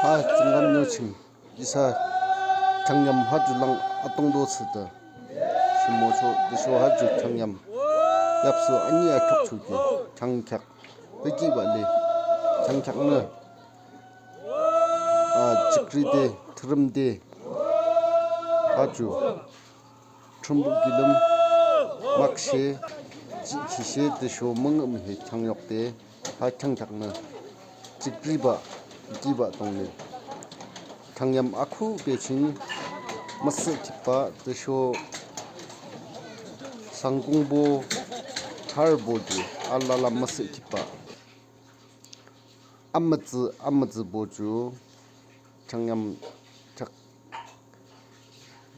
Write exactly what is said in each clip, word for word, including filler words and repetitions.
Ha tsüngkamnyo ching isa khiangyam ha ju lang atungdo thsüde shimocho, tüsho ha ju khiangyam yapsu ani akhakchoki khiangkheak bekibah le khiangkheaknü, a, jikride, thürümde, ha ju Thrünpuh kilim makshe, jihkhishe tüsho müngühmühi khiangyokde, ha khiangkheaknü jikribah, bekibah dongle. Khiangyam akhuhbe ching müsühkhitbah tüsho sangkungbo, harbo ju alala müsühkhitbah. Amütsü, amütsübo ju khiangyam khiak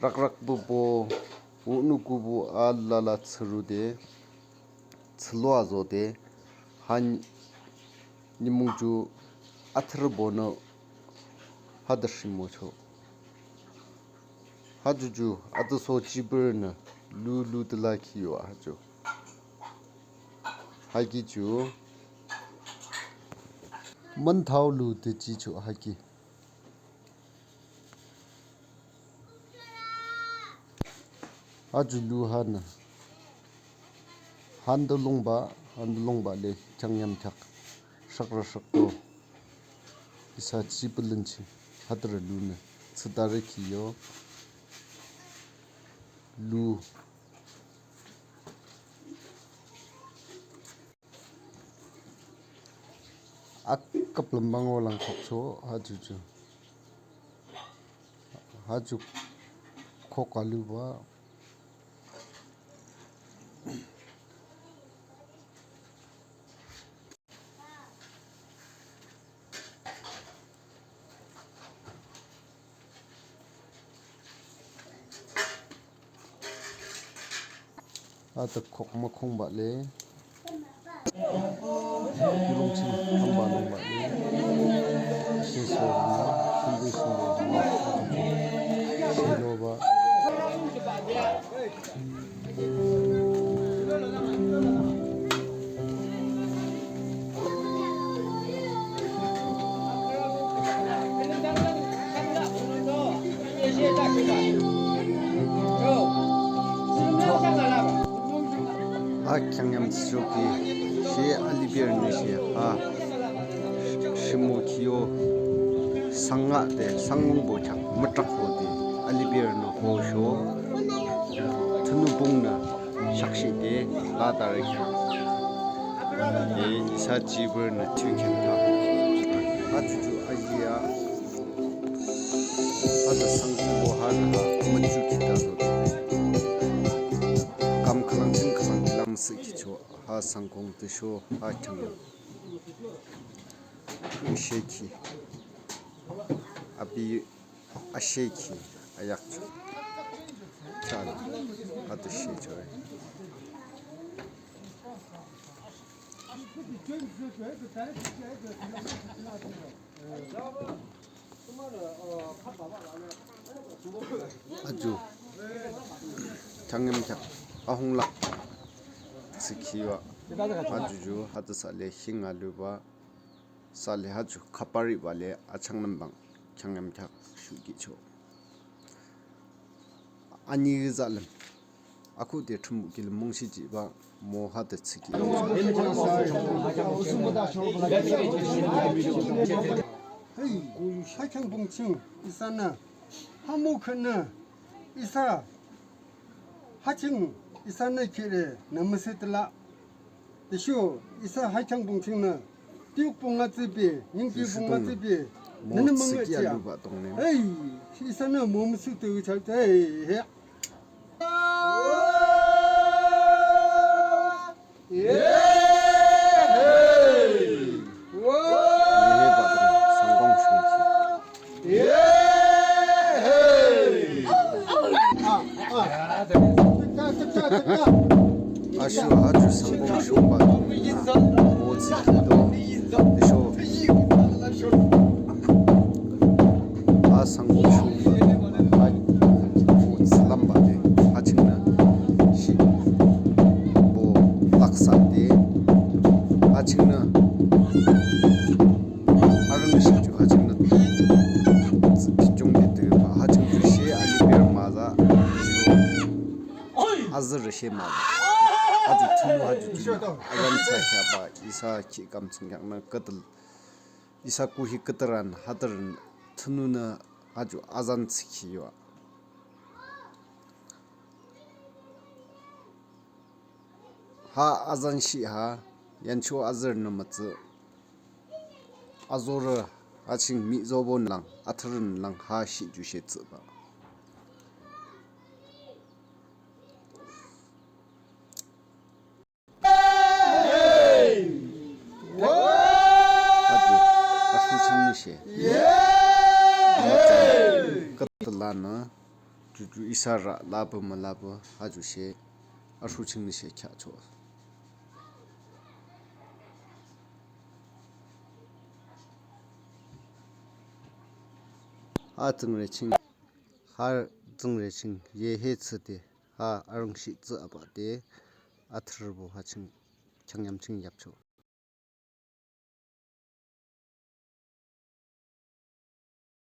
rakrakbubo, wuhnukubo alala thsürüde, thsüloa zode, ha nimung ju athrübonü hade shimocho. Ha ju ju atüsho jipürünü lu lu de lakhi yo ha ju. Haki ju münthao lu de jicho haki. Ha ju lu hanü hande longbah, hande longbah le khiangyam khiak shakra shakto isa jipü lün ching hadürü lunü thsüdarü ki yo lu. Akap lümbang o lang khokcho ha ju ju. Ha ju khok alubah. Atü khok mükhungbah le. Yulong ching hamba longbah le. Sheso hamba, shimbe shimbe hamba. Sheloba. Ha khiangyam thsüchoki she aliberünü she ha shimokhi yo sangade sangkungbo khiak mütrak hode aliberünü hosho thünupung nü shakshide ladarü khiak. E isa jipürünü thiyukhentha. Ha ju ju ajiya. Hade sangkungbo hanü ha müchu khita zode. Kam khülang ching khülang khülang thsükhicho ha sangkung tüsho ha khiangyam. Shekhi. Abi ashekhi ayakcho. Khiala. Hade shecho. Ha ju khiangyam khiak ahunglak thsükhi wa. Ha ju ju hade thsale hinga lubah. Thsale ha ju khapari bale achang nambang khiangyam khiak shuhkhicho. Ani zalüm. Akhuhde Thrünpuh kilim mungshi jihbah mo hade thsükhi. Hey, ha khiangbong ching isanü ha mo khünü isa ha ching isanü khere nü müsüh tüla. Tüsho isa ha khiangbong chingnü tiyukbong atsübe, ningkibong atsübe, nünü müngühjih a. Hey, isanü mo müsüh tüsho, hey, hey. Ashu ha ju sangkong shomba mo tsü kido, tüsho ha sangkong shomba ha mo tsü lamba de ha chingnü shi bo laksa de ha chingnü. Arang shi ju ha chingnü azürü she ma. Haju thünu haju thünu azan thsakheaba isa ki kam thsungkheaknü küdül, isa kuhi küdüran hadürün thünunü haju azan thsükhi yo. Ha azan shi ha, yancho azürünü mütsü. Azorü ha ching mihzobonü lang, athrürünü lang ha shi ju she thsübah. Haju, ashu chingnü she. Mütsü, kütlanü, ju ju isa ra, lapü mülapü, haju she, ashu chingnü she kheahcho. Ha tsüngre ching, ha tsüngre ching, ye he thsüde, ha arangshih thsü abah de, athrürbo ha ching, kheangyam ching yapcho.